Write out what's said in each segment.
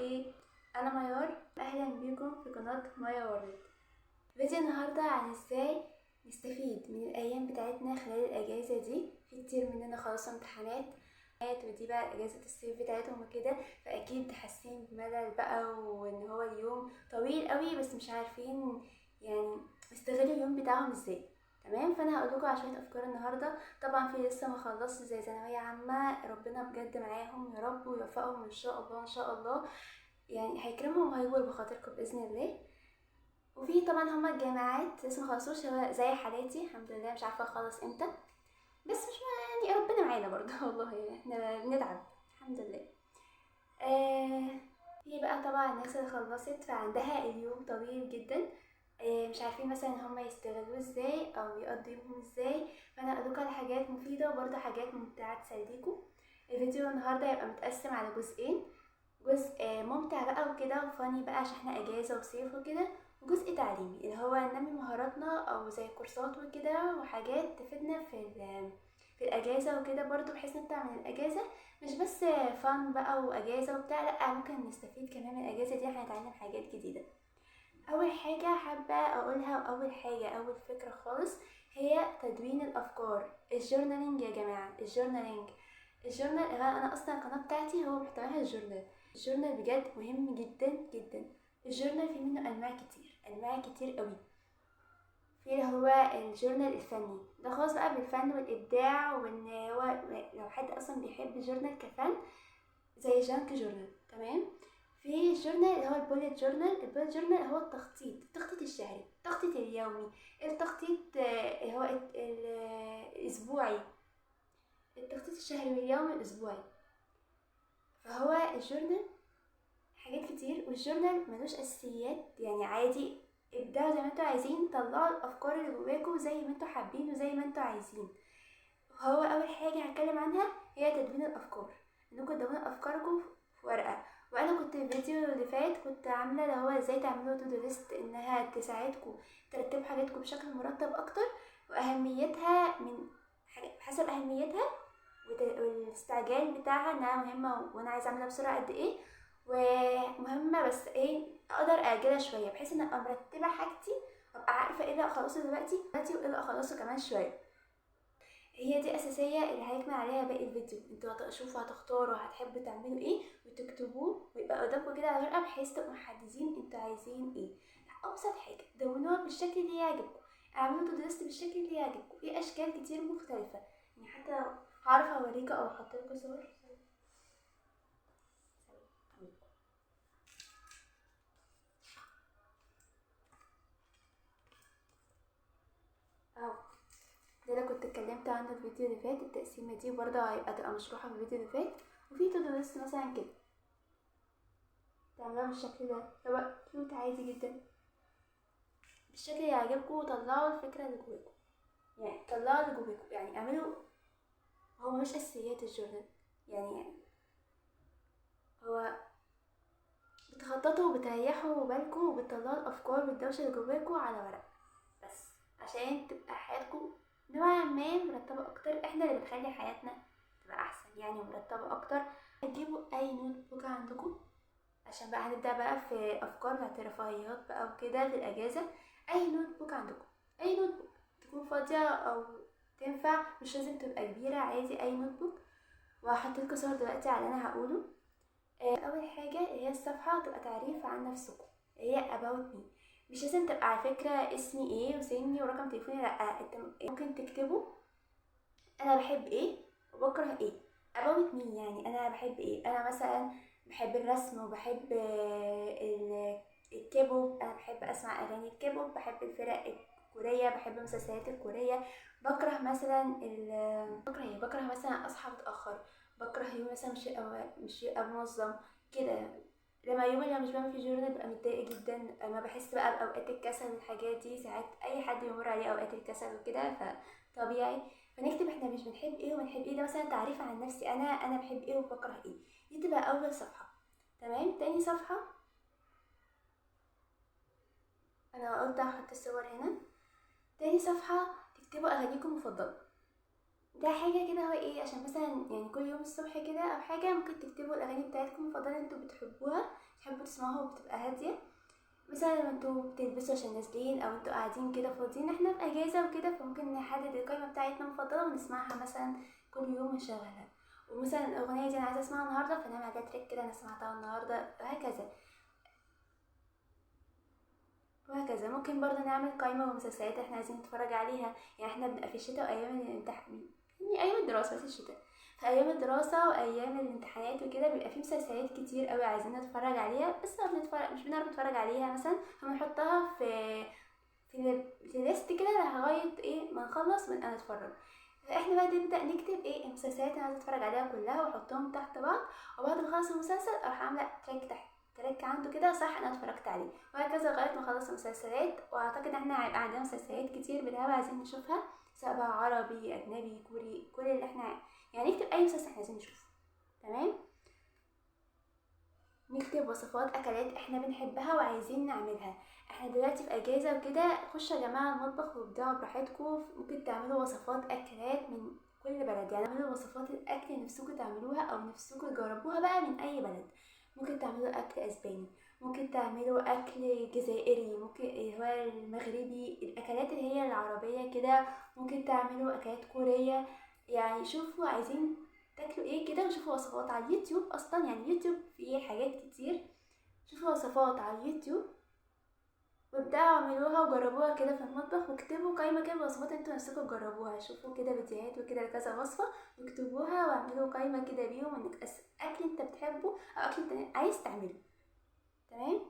ايه؟ انا ميار، اهلا بيكم في قناة مايا وورلد. فيديو النهاردة عن ازاي نستفيد من الايام بتاعتنا خلال الاجازة دي. في كتير مننا خلصوا امتحانات ودي بقى اجازة الصيف بتاعتهم وكده، فاكيد حاسين بملل بقى وان هو اليوم طويل قوي بس مش عارفين يعني يستغلوا اليوم بتاعهم ازاي. تمام، فانا هقول لكم على شوية افكار النهارده. طبعا في لسه ما خلصش زي ثانوية عامة، ربنا بجد معاهم يا رب ويوفقهم ان شاء الله. ان شاء الله يعني هيكرمهم وهيجبر بخاطركم باذن الله. وفي طبعا هما الجامعات لسه ما خلصوش زي حالاتي، الحمد لله مش عارفه اخلص امتى، بس مش يعني ربنا معانا برضه والله احنا بنتعب الحمد لله. في بقى طبعا الناس اللي خلصت فعندها اليوم طويل جدا، مش عارفين مثلا هما يستغلوه ازاي او يقضوا يومهم ازاي، فانا هقول لكم على حاجات مفيدة وبرده حاجات ممتعة تسليكم. الفيديو النهارده هيبقى متقسم على جزئين، جزء ممتع بقى وكده وفاني بقى عشان احنا اجازه وصيف وكده، وجزء تعليمي اللي هو ننمي مهاراتنا او زي كورسات وكده وحاجات تفيدنا في الاجازة وكده برضو، بحيث نطلع من الاجازة مش بس فان بقى واجازه وبتاع، لا ممكن نستفيد كمان من الاجازة دي، احنا نتعلم حاجات جديدة. اول حاجة حابة اقولها واول حاجة اول فكرة خالص هي تدوين الافكار، ال journaling يا جماعة. ال journaling، ال journal انا اصلا القناة بتاعتي هو محتواها ال journal. ال journal بجد مهم جدا جدا. ال journal في منه انواع كتير، انواع كتير قوي. في اللي هو ال journal الفني، ده خاص بقى بالفن والابداع، وان هو لو حد اصلا بيحب ال journal كفن زي junk journal. تمام. في ال journal اللي هو ال bullet journal. ال bullet journal هو التخطيط، التخطيط الشهري، التخطيط اليومي، التخطيط اللي هو الاسبوعي، التخطيط الشهري واليومي الاسبوعي. فهو ال journal حاجات كتير، وال journal ملوش اساسيات، يعني عادي ابدعوا زي ما انتوا عايزين، طلعوا الافكار اللي جواكوا زي ما انتوا حابين وزي ما انتوا عايزين. هو اول حاجة هتكلم عنها هي تدوين الافكار، انكم تدونوا افكاركم في ورقة. وانا كنت الفيديو اللي فات كنت عامله اللي هو ازاي تعملوا to do list، انها تساعدكم ترتبوا حاجاتكم بشكل مرتب اكتر، واهميتها من حسب اهميتها والاستعجال بتاعها، انها مهمة وانا عايزه اعملها بسرعة قد ايه، ومهمة بس ايه اقدر اجلها شوية، بحيث ان ابقى مرتبه حاجتي وابقى عارفه ايه اللي اخلصه دلوقتي وايه اللي اخلصه كمان شوية. هي دي اساسية اللي هيكمل عليها باقي الفيديو. انتوا هتشوفوا هتختاروا هتحبوا تعملوا ايه وتكتبوه ويبقى قدامكم كده على ورقة، بحيث تبقوا محددين انتوا عايزين ايه. ابسط حاجة دونوها بالشكل اللي يعجبكم، اعملوا to list بالشكل اللي يعجبكم. في اشكال كتير مختلفة، يعني حتى هعرف اوريكم او احط لكم صور. اهو ده اللي كنت اتكلمت عنه الفيديو اللي فات، التقسيمه دي برضه هيبقى تبقى مشروحه في الفيديو اللي فات. وفي to do list مثلا كده تعملوها بالشكل ده، هو cute عادي جدا بالشكل اللي يعجبكم، وطلعوا الفكرة اللي جواكم، يعني طلعوا اللي جواكم، يعني اعملوا. هو مش اساسيات ال journal، يعني هو بتخططوا وبتريحوا بالكم وبتطلعوا الافكار والدوشه اللي جواكم على ورق بس، عشان تبقى حياتكم نوعا ما مرتبه اكتر. احنا اللي بنخلي حياتنا تبقى احسن يعني مرتبه اكتر. هتجيبوا اي notebook عندكم، عشان بقى هنبدا بقى في افكار بتاعت الرفاهيات بقى وكده في الاجازة. اي notebook عندكم، اي notebook تكون فاضية او تنفع، مش لازم تبقى كبيرة، عادي اي notebook. وهحط لكم صور دلوقتي على اللي انا هقوله. اول حاجة هي الصفحة تبقى تعريف عن نفسكم، هي about me. مش لازم تبقى على فكرة اسمي ايه وسني ورقم تليفوني، لا، انت ممكن تكتبوا انا بحب ايه وبكره ايه. about me يعني انا بحب ايه. انا مثلا بحب الرسم وبحب الكيبوب، انا بحب اسمع اغاني الكيبوب، بحب الفرق الكورية، بحب المسلسلات الكورية. بكره مثلا بكره ايه، بكره مثلا اصحى متاخر، بكره يوم مثلا مش يبقى منظم كده. لما يوم اللي مش بعمل فيه journal ببقى متضايقة جدا، ما بحس بقى باوقات الكسل والحاجات دي. ساعات اي حد بيمر عليه اوقات الكسل وكده فطبيعي. فنكتب احنا مش بنحب ايه وبنحب ايه، ده مثلا تعريف عن نفسي، انا بحب ايه وبكره ايه. دي تبقى اول صفحة. تمام. تاني صفحة انا قلت هحط الصور هنا. تاني صفحة تكتبوا اغانيكم المفضلة، ده حاجة كده هو ايه، عشان مثلا يعني كل يوم الصبح كده او حاجة ممكن تكتبوا الاغاني بتاعتكم المفضلة انتوا بتحبوها، بتحبوا تسمعوها وبتبقى هادية. مثلا لما انتوا بتلبسوا عشان نازلين او انتوا قاعدين كده فاضيين، احنا في اجازه وكده، فممكن نحدد القائمة بتاعتنا المفضلة ونسمعها مثلا كل يوم ونشغلها. ومثلا الاغنية دي انا عايزه اسمعها النهارده، فنعمل عليها track كده انا سمعتها النهارده، وهكذا وهكذا. ممكن برضه نعمل قائمة بمسلسلات احنا عايزين نتفرج عليها. يعني احنا بنبقى في الشتاء وايام الامتحان، يعني ايام الدراسة، بس الشتاء في ايام الدراسة وايام الامتحانات وكده بيبقى في مسلسلات كتير قوي عايزين نتفرج عليها، بس ما بنتفرج، مش بنعرف نتفرج عليها مثلا، فبنحطها في list كده لغاية ايه ما نخلص ونبقى نتفرج. فاحنا بقى نبدا نكتب ايه المسلسلات اللي عايزه اتفرج عليها كلها واحطهم تحت بعض، وبعد ما اخلص المسلسل اروح عامله track تحت track عنده كده صح انا اتفرجت عليه، وهكذا لغاية ما اخلص المسلسلات. واعتقد ان احنا هيبقى عندنا مسلسلات كتير بالهبل عايزين نشوفها، سواء بقى عربي اجنبي كوري، كل اللي احنا يعني نكتب اي مسلسل احنا عايزين نشوفه. تمام. نكتب وصفات اكلات احنا بنحبها وعايزين نعملها. احنا دلوقتي في اجازه وكده، خشوا يا جماعة المطبخ وابدعوا براحتكم. ممكن تعملوا وصفات اكلات من كل بلد، يعني اعملوا وصفات الاكل اللي نفسكم تعملوها او نفسكم تجربوها بقى من اي بلد. ممكن تعملوا اكل اسباني، ممكن تعملوا اكل جزائري، ممكن اللي هو المغربي، الاكلات اللي هي العربية كده، ممكن تعملوا اكلات كوريه. يعني شوفوا عايزين تاكلوا ايه كده، وشوفوا وصفات على اليوتيوب. اصلا يعني اليوتيوب فيه حاجات كتير، شوفوا وصفات على اليوتيوب وابدأوا اعملوها وجربوها كده في المطبخ، واكتبوا قائمة كده بوصفات انتوا نفسكم تجربوها. شوفوا كده فيديوهات وكده لكذا وصفة واكتبوها واعملوا قائمة كده بيهم، انك اكل انت بتحبه او اكل انت عايز تعمله. تمام.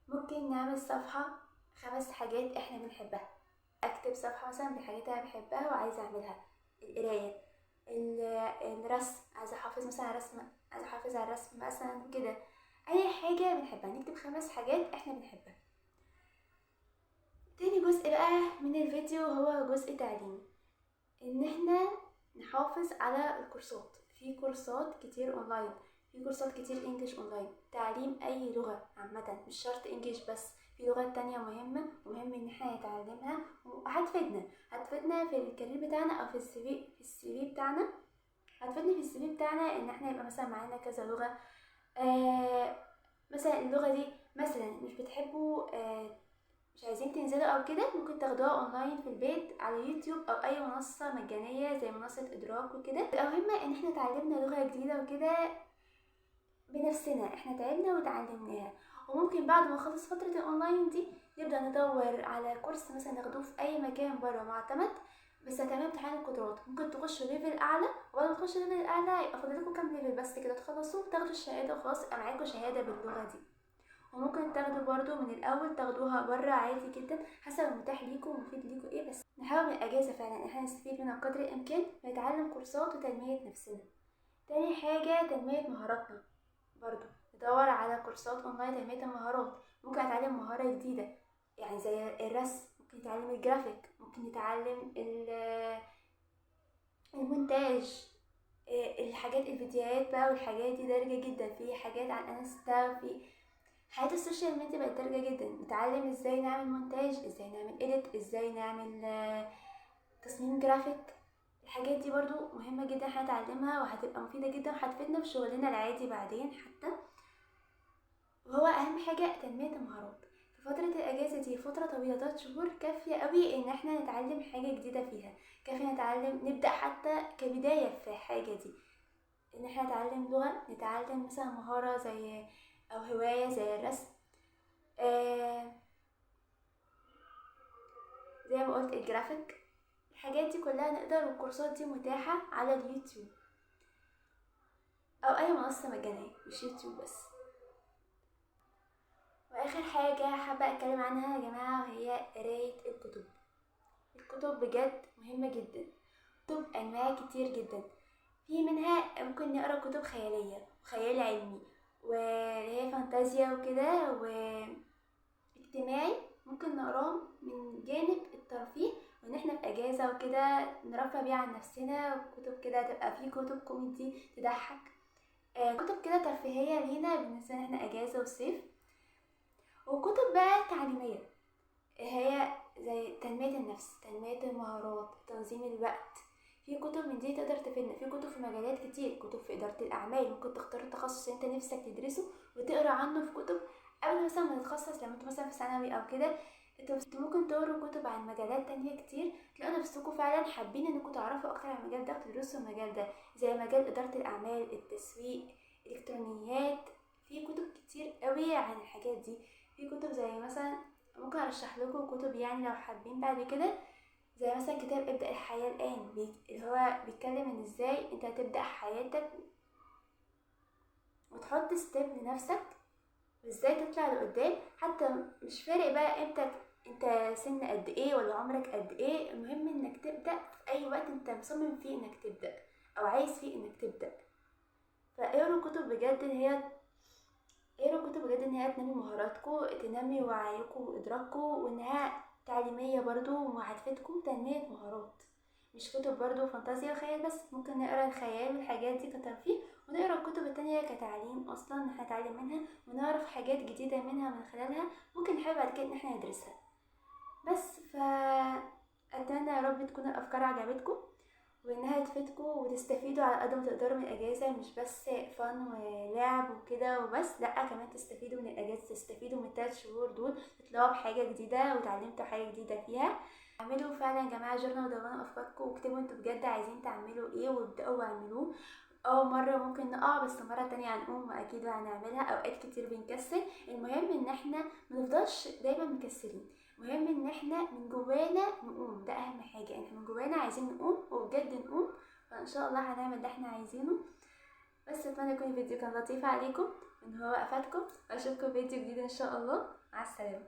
ممكن نعمل صفحة 5 حاجات احنا بنحبها. اكتب صفحة مثلا بحاجات انا بحبها وعايزة اعملها، القراية، الرسم، عايزة احافظ مثلا على الرسم، عايزة احافظ على الرسم مثلا كده، اي حاجة بنحبها. نكتب 5 حاجات احنا بنحبها. تاني جزء بقى من الفيديو هو جزء تعليمي، ان احنا نحافظ على الكورسات. في كورسات كتير اونلاين، في كورسات كتير English online، تعليم اي لغة عامة، مش شرط English بس، في لغات تانية مهمة ومهم ان احنا نتعلمها وهتفيدنا، هتفيدنا في ال career بتاعنا او في ال CV بتاعنا، هتفيدنا في ال CV بتاعنا ان احنا يبقى مثلا معانا كذا لغة. مثلا اللغة دي مثلا مش بتحبوا، مش عايزين تنزلوا او كده، ممكن تاخدوها اونلاين في البيت على يوتيوب او اي منصة مجانية زي منصة ادراك وكده. المهم ان احنا اتعلمنا لغة جديدة وكده بنفسنا، احنا تعبنا وتعلمناها. وممكن بعد ما نخلص فترة الاونلاين دي نبدأ ندور على كورس مثلا ناخدوه في اي مكان بره معتمد، بس هتعملوا امتحان القدرات. ممكن تخشوا level اعلى، وبعد ما تخشوا level اعلى يبقى فاضل لكم كام level بس كده تخلصوه وتاخدوا الشهادة وخلاص، يبقى معاكم شهادة باللغة دي. وممكن تاخدوا برضو من الاول تاخدوها بره عادي جدا، حسب المتاح ليكم ومفيد ليكم ايه. بس نحاول من الاجازة فعلا ان احنا نستفيد منها قدر الامكان ونتعلم كورسات وتنميه نفسنا. تاني حاجة تنمية مهاراتنا، برضو ندور على كورسات اونلاين تنمية المهارات. ممكن اتعلم مهارة جديدة يعني زي الرسم، ممكن نتعلم الجرافيك، ممكن نتعلم المونتاج، الحاجات الفيديوهات بقى والحاجات دي دارجة جدا. في حاجات على انستا، في حياة ال social media بقت دارجة جدا. نتعلم ازاي نعمل مونتاج، ازاي نعمل edit، ازاي نعمل تصميم جرافيك. الحاجات دي برضو مهمة جدا هنتعلمها وهتبقى مفيدة جدا وهتفيدنا في شغلنا العادي بعدين حتى. وهو اهم حاجة تنمية المهارات في فترة الأجازة دي. فترة طويلة 3 شهور كافية قوي إن احنا نتعلم حاجة جديدة فيها، كافية نتعلم، نبدأ حتى كبداية في حاجة دي، إن احنا نتعلم لغة، نتعلم مثلا مهارة زي أو هواية زي الرسم، زي ما قلت الجرافيك. الحاجات دي كلها نقدر، والكورسات دي متاحة على اليوتيوب أو أي منصة مجانية، مش يوتيوب بس. واخر حاجة حابة اتكلم عنها يا جماعة وهي قراية الكتب. الكتب بجد مهمة جدا، كتب انواع كتير جدا، في منها ممكن نقرا كتب خيالية وخيال علمي واللي هي فانتازيا وكده واجتماعي، ممكن نقراهم من جانب الترفيه وان احنا في اجازة وكده نرفه بيها عن نفسنا. وكتب كده تبقى في كتب كوميدي تضحك، كتب كده ترفيهية لينا بالنسبة ان احنا اجازة وصيف. وكتب بقى تعليمية هي زي تنمية النفس، تنمية المهارات، تنظيم الوقت. في كتب من دي تقدر تفيدنا، في كتب في مجالات كتير، كتب في إدارة الأعمال، ممكن تختار التخصص اللي انت نفسك تدرسه وتقرا عنه في كتب قبل مثلا ما تتخصص. لما انت مثلا في ثانوي او كده، انتوا ممكن تقروا كتب عن مجالات تانية كتير، تلاقوا نفسكم فعلا حابين انكم تعرفوا اكتر عن المجال ده وتدرسوا المجال ده، زي مجال إدارة الأعمال، التسويق، الإلكترونيات. في كتب كتير قوي عن الحاجات دي. في كتب زي مثلا ممكن ارشح لكم كتب يعني لو حابين بعد كده، زي مثلا كتاب ابدأ الحياة الآن، اللي هو بيتكلم ان ازاي انت هتبدأ حياتك وتحط step لنفسك وازاي تطلع لقدام، حتى مش فارق بقى امتى انت سن قد ايه ولا عمرك قد ايه، المهم انك تبدأ في اي وقت انت مصمم فيه انك تبدأ او عايز فيه انك تبدأ. فاقروا كتب بجد ان هي اقروا كتب بجد ان هي تنمي مهاراتكم، تنمي وعيكم وادراككم، وانها تعليمية برضو وهتفيدكم تنمية مهارات. مش كتب برضو فانتازيا وخيال بس، ممكن نقرا الخيال والحاجات دي كترفيه، ونقرا الكتب التانية كتعليم اصلا، ان احنا نتعلم منها ونعرف حاجات جديدة منها من خلالها، ممكن نحب بعد كده ان احنا ندرسها. بس اتمنى يا رب تكون الافكار عجبتكم وانها تفيدكم وتستفيدوا على قد ما تقدروا من الاجازة، مش بس فن ولعب وكده وبس، لا كمان تستفيدوا من الاجازة، تستفيدوا من الثلاث شهور دول، تطلعوا بحاجة جديدة وتعلمتوا حاجة جديدة فيها. اعملوا فعلا يا جماعة journal ودونوا افكاركم واكتبوا انتوا بجد عايزين تعملوا ايه وابداوا واعملوه. مرة ممكن نقع بس مرة تانية هنقوم واكيد هنعملها، اوقات كتير بنكسل. المهم ان احنا منفضلش دايما مكسلين، مهم ان احنا من جوانا نقوم، ده اهم حاجة، احنا من جوانا عايزين نقوم وبجد نقوم، فان شاء الله هنعمل اللي احنا عايزينه. بس اتمنى يكون الفيديو كان لطيف عليكم وان هو افادكم، واشوفكم فيديو جديد ان شاء الله. مع السلامة.